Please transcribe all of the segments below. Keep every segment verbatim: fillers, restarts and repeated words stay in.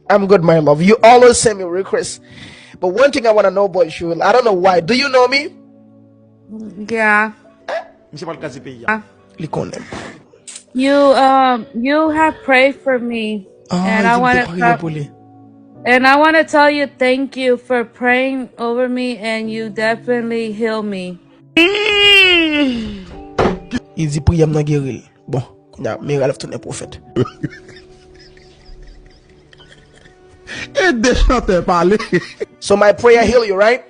I'm good, my love. You always send me requests. But one thing I want to know about you, I don't know why. Do you know me? Yeah. Misye pral kraze peyi a. Li konnen. You um you have prayed for me, Ah, and I li want te to priye pou li. and I want to tell you thank you for praying over me, and you definitely heal me. Li di priyè m nan geri l. Bon, kounye a Miralf tounen pwofèt. E de chantè pale. So my prayer heal you, right?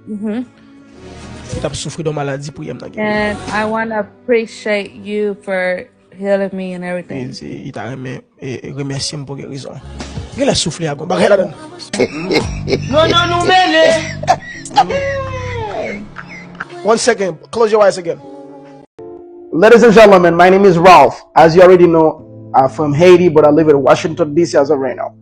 Mm-hmm. Ou t ap soufri de maladi, priyè m nan geri. And I want to appreciate you for healing me and Li everything. di li ta renmen e, e, remèsye m pou gerizon. Gen lè soufle a gon bagay ladan. Non, non, nou mele. One second, close your eyes again. Ladies and gentlemen, my name is Ralph. As you already know, I'm from Haiti, but I live in Washington, D C as of right now.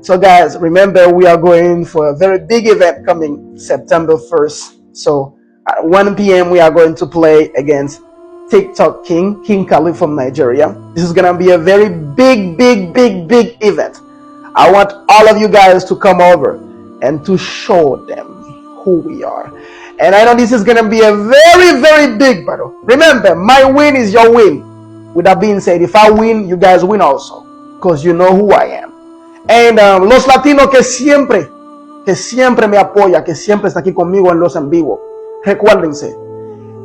So, guys, remember we are going for a very big event coming September first. So, at one p m, we are going to play against TikTok King, King Kali from Nigeria. This is gonna be a very big, big, big, big event. I want all of you guys to come over and to show them who we are. And I know this is gonna be a very, very big battle. Remember, my win is your win. With that being said, if I win, you guys win also. Because you know who I am. And um, los latinos que siempre, que siempre me apoya, que siempre está aquí conmigo en los en vivo. Recuérdense,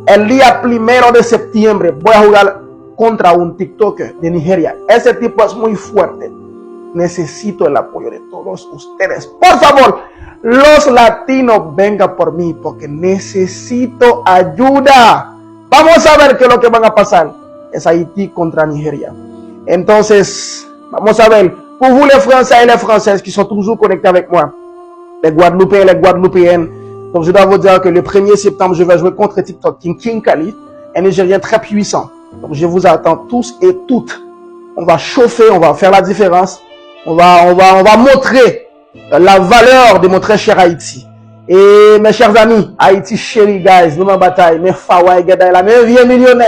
el día primero de septiembre voy a jugar contra un TikToker de Nigeria. Ese tipo es muy fuerte. Necesito el apoyo de todos ustedes. Por favor, los latinos, venga por mí porque necesito ayuda. Vamos a ver qué es lo que van a pasar. Es Haití contra Nigeria. Entonces, vamos a ver. Pour vous les Français et les Françaises qui sont toujours connectés avec moi, les Guadeloupéens et les Guadeloupéennes, donc je dois vous dire que le premier septembre, je vais jouer contre TikTok King, King Kali, un Nigérien très puissant. Donc je vous attends tous et toutes. On va chauffer, on va faire la différence. On va, on va, on va montrer la valeur de mon très cher Haïti. Et mes chers amis, Haïti chéri, guys, nou nan batay, men Fawa e Gèday la, men vye milyonè.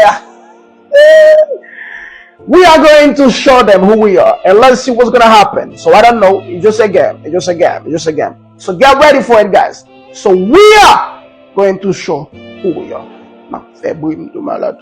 We are going to show them who we are, and let's see what's gonna happen. So I don't know, it's just a game, it's just a game, it's just a game. So get ready for it, guys. So we are going to show who we are. Nan, fè bri m tou malad.